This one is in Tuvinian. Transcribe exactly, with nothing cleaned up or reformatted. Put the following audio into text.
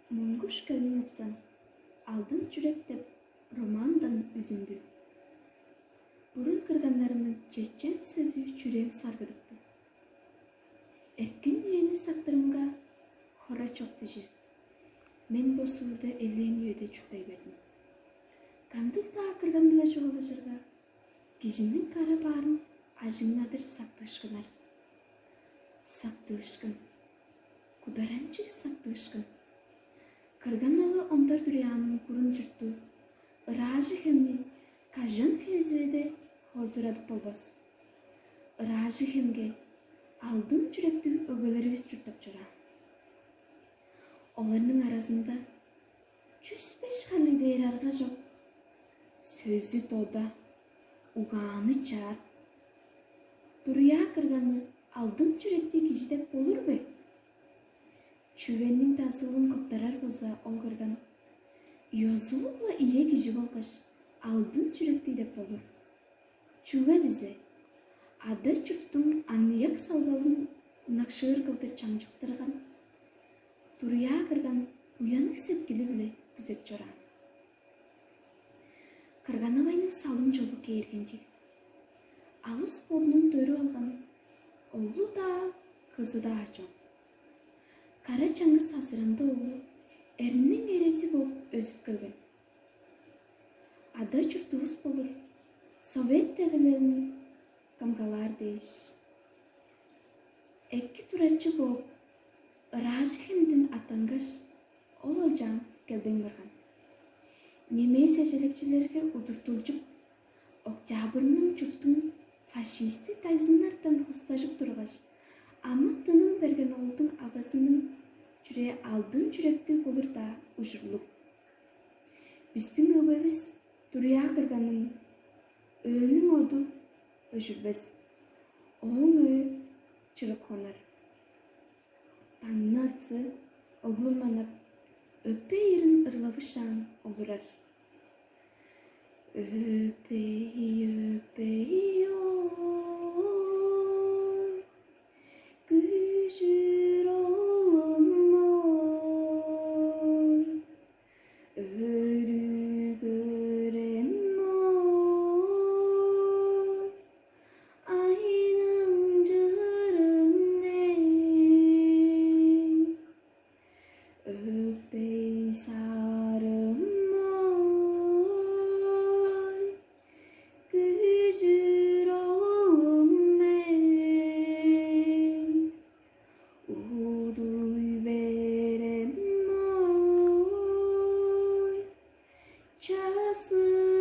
Монгуш Көлүң Апсан «Алдын чүрек» деп романдан үзүндү. Бурун кырганнарымның чечен сөзү чүрээм саргыдыпты. Эрткен үени сактырымга, хора чок дижир. Мен бо суурда элээн үеде чурттай бердим. Кандыг-даа кырган-биле чугаалажырга, кижиниң кара баарын ажыңнадыр сактыышкыннар. Сактыышкын. Кударанчыг сактыышкын. Кырган-ала Ондар Дүряның курун чуртту Ыраажы-Хемни кажан хезе-де хозурадып болбас. Ыраажы-Хемге алдын чүректиг өгбелеривис чурттап чораан. Оларның аразында чүс беш харлыг дээр арга чок. Сөзү дода, угааны чаар. Дуруяа кырганы алдын чүректиг кижи деп болур бе? Чүвениң дазылын коптарар болза, ол кырган ёзулуг-ла ийе кижи болгаш, алдын чүректиг деп болур. Чүге дизе, ада-чурттуң аныяк салгалын ынакшыыр кылдыр чаңчыктырган, дуруяа кырган буянныг сеткили-биле күзеп чораан. Кырган-авайның салым-чолу кээргенчиг. Алыс бодунуң төрүп алган оглу-даа, кызы-даа чок. Кара чаңгыс азыранда оглу эрниң эрези бооп өзүп келген. Ада-чуртувус болур Совет Девилелин камгалаар дээш, эки турачы бооп, Ыраажы-Хемден аттангаш, ол олчаан келбейн барган. Немээ сежелекчилерге удуртулчуп, Октябрьның чуртун фашистиг дайзыннардан хостажып тургаш, амы-тынын берген оолдуң авазының чүрээ алдын чүректиг болур-даа ужурлуг. Бистиң өгбевис дуруяа кырганның өөнүң оду өжүрбес, ооң өө чырык хонар. Даңнатсы оглун манап, өпей-ирин ырлавышаан олурар. Өпей, өпей, ой, күжүр оглум, ой, өрү көрем, ой, айның чырын, эй, өпей сарым, ой, күжүр оглум, эй, удуй берем, ой, часын